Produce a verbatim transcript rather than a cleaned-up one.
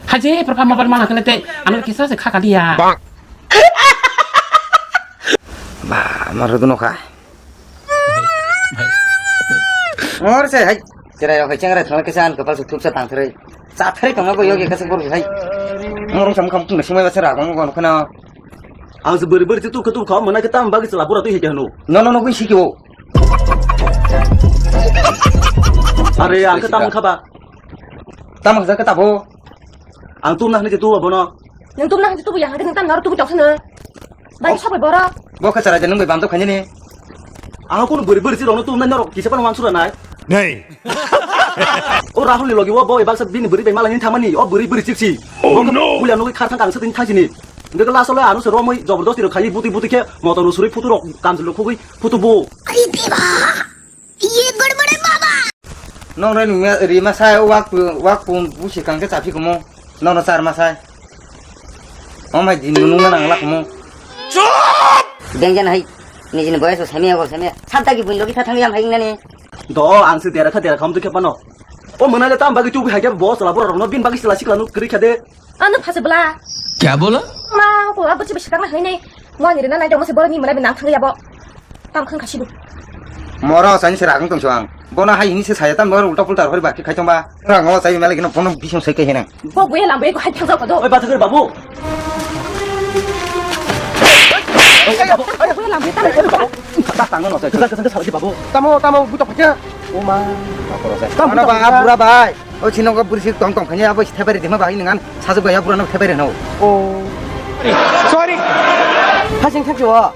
Haje, propha mobile mana kene te, ano kisa se kha kaliya. Ba, mar do no kha. Mor se, hai. Cherai rok hai chengra thang kisa an kapal su thup sa tang thrai. Cha thrai tong bo yogi kasa bor hai. Mor sam kam tung sumai ba sera gong gong khana. Ang se beri beri tu ka tu kha mana ka tam bagi sela pura tu hi hano. No, no, no, gui siki o. Are ang ka tam kha ba. Tam kha ka tabo. Ang tu na ni tu abono. Nang tum na tu ya, nang tam na tu jok sana. Bai sabai bora. Bo kha chara janung bai bam to khani ni. Ang kono beri beri si rong tu na norok kisa pan wang sura nai. Nei. O Rahul ni logi o bo ebak sa bini beri bai malani thamani o beri beri chiksi. Oh no. Kulia nugui khar thang kang sa tin thang sini. Nde la solo anu se romoi jabardasti ro khai buti buti khe motor usuri photo rok kanjul khugui photo bo. Nong re nungya rima sai wak pu wak pu busi kang khe chapi kumo. Nong no char ma sai. O mai din nung na nang la kumo. Dengjan hai. Nijini boyas o semia go semia. Sabta ki buin logi tha thang yam hai nani. Do ang se dera kha dera kham tu khe pano. O mona le tam bagi tu hai khe bo sala bora rok no bin bagi sala sikla nu kri kha de. Ano phase bla. Kya bola? Ma ko abo chibi sikang na hai nei. Mo ni rina nai dong se bora ni mona bin nang thang ya bo. Tam khang khasibu. Moro sani se ragang tong suang. Bono hai hini se saya tam bor ulta pulta hori baki khai tong ba. Rang o sai mele gino bono bisong sai ke hinang. Bo buya lambe ko hai thang ko do. Oi bathakar babu. Buya lambe tam ko. Tak tangan o sai. Kesan kesan ke salah babu. Tamo tamo buta pacha. O ma. Ano ba bura bai. O chino ko bursi tong tong khanya abo thepari dima bai ningan. Sajuk bai bura no thepari no. O. Sorry. Hasing thak jo.